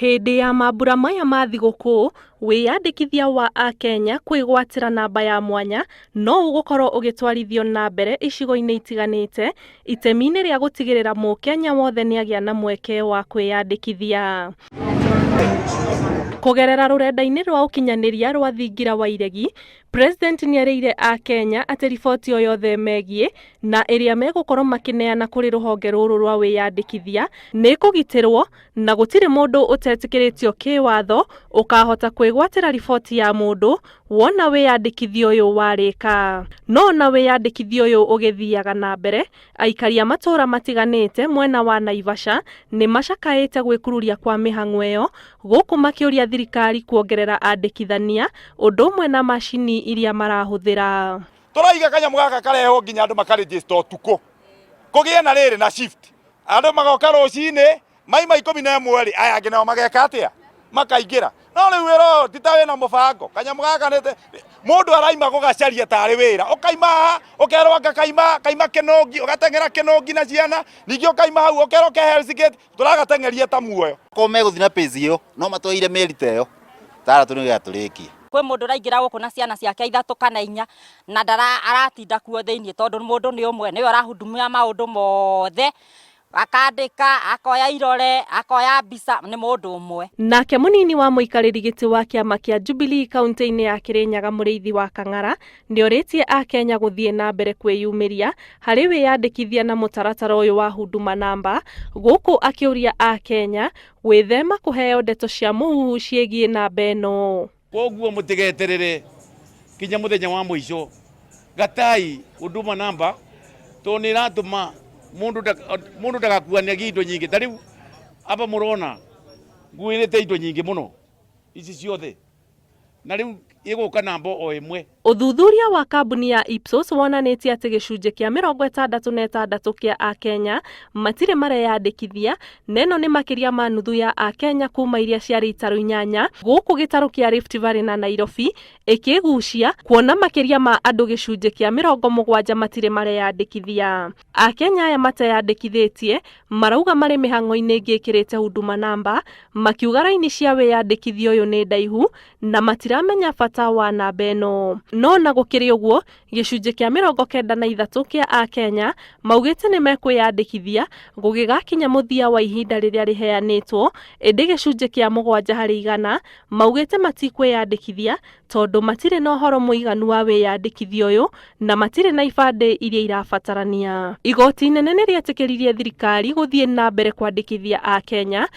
Hĩndĩ ya mambura maya ma thigũkũ, wĩyandĩkithia wa akenya kwĩgwatĩra namba ya mwanya no ũgũkorwo ũgĩtwarithio na mbere icigo-inĩ itiganĩte itemi-inĩ rĩa gũtigĩrĩra mũkenya wothe nĩagĩa na mweke wa kwĩyandĩkithia. Kũgerera rũrenda-inĩ rwa ũkinyanĩria rwa thingira wa iregi, President nĩerĩire akenya atĩ riboti o yothe megiĩ na ĩrĩa megũkorwo makĩneana kũrĩ rũhonge rũrũ rwa wĩyandĩkithia nĩ ĩkũgitĩrwo na gũtirĩ mũndũ ũtetĩkĩrĩtio kĩwatho ũkahota kwĩgwatĩra riboti ya mũndũ wona wĩyandĩkithia ũyũ warĩka. No ona wĩyandĩkithia ũyũ ũgĩthiaga na mbere, aikari a matũũra matiganĩte mwena wa Naivasha nĩ macakaĩte gwĩkururia kwa mĩhang'o ĩyo gũkũ makĩũria thirikari kuongerera andĩkithania ũndũ ũmwe na macini iria marahũthĩra. Tũraiga kanyamũ gaka karehwo nginya andũ makarĩnjĩsta ũtukũ, kũgĩe na rĩrĩ na shift, andũ magoka rũcinĩ maima 11 rĩ, aya angĩ nao mageka atĩa, makaingĩra. No rĩu wĩra ũyũ ti ta wĩna mũbango, kanyamũ gaka nĩ mũndũ araima gũgacaria tarĩ wĩra, ũkaima haha ũkerwo anga kaima kaima kĩnũngi, ũgateng'era kĩnũngi na ciana, ningĩ ũkaima hau ũkerwo ke Hell's Gate, tũragateng'eria ta muoyo. Korwo megũthiĩ na pace ĩyo no matwaire mĩeri ta ĩyo tara tũ nĩgetha tũrĩkie. Kwĩ mũndũ ũraingĩra gũkũ na ciana ciake 3 kana 4 na ndara aratinda kuo thĩinĩ tondũ mũndũ nĩ ũmwe nĩwe ũrahudumia maũndũ mothe, akandĩka, akoya irore, akoya mbica, nĩ mũndũ ũmwe. Nake mũnini wa mũikarĩri gĩtĩ wa kĩama kĩa Jubilee kaunti-inĩ ya Kĩrĩnyaga Mũrĩithi wa Kang'ara nĩorĩtie akenya gũthiĩ na mbere kwĩyumĩria harĩ wĩyandĩkithia na mũtaratara ũyũ wa Huduma Namba, gũkũ akĩũria akenya gwĩthema kũheo ndeto cia mũhuhu ciĩgiĩ namba ĩno. Koguo mũtigeterere kinya mũthenya wa mũico, gatai Huduma Namba tondũ nĩ ĩratũma mũndũ ndagakuanagie indo nyingĩ. Ta rĩu aba mũrona nguĩrĩte indo nyingĩ mũno ici ciothe, na rĩu ĩgũka namba o ĩmwe. Ũthuthuria wa kambuni ya Ipsos wonanĩtie atĩ gĩcunjĩ kĩa 66 kĩa akenya matirĩ mareyandĩkithia, na ĩno nĩ makĩria ma nuthu ya akenya kuma iria ciarĩ itarũ 8 gũkũ gĩtarũ kĩa Rift Valley na Nairobi ĩkĩgucia kuona makĩria ma andũ gĩcunjĩ kĩa 70 matirĩ mareyandĩkithia. Akenya aya mateyandĩkithĩtie marauga marĩ mĩhang'o-inĩ ĩngĩ ĩkĩrĩte Huduma Namba, makiuga raini cia wĩyandĩkithia ũyũ nĩ ndaihu na matiramenya bata wa namba ĩno. No na gũkĩrĩ ũguo, gĩcunjĩ kĩa 93 kĩa akenya maugĩte nĩ mekwĩyandĩkithia gũgĩgakinya mũthia wa ihinda rĩrĩa rĩheanĩtwo, ĩndĩ gĩcunjĩ kĩa 7 harĩ igana maugĩte matikwĩyandĩkithia tondũ matirĩ na ũhoro mũiganu wa wĩyandĩkithia ũyũ na matirĩ na ibandĩ iria irabatarania. Igoti inene nĩ rĩetĩkĩririe thirikari gũthiĩ na mbere kwandĩkithia akenya.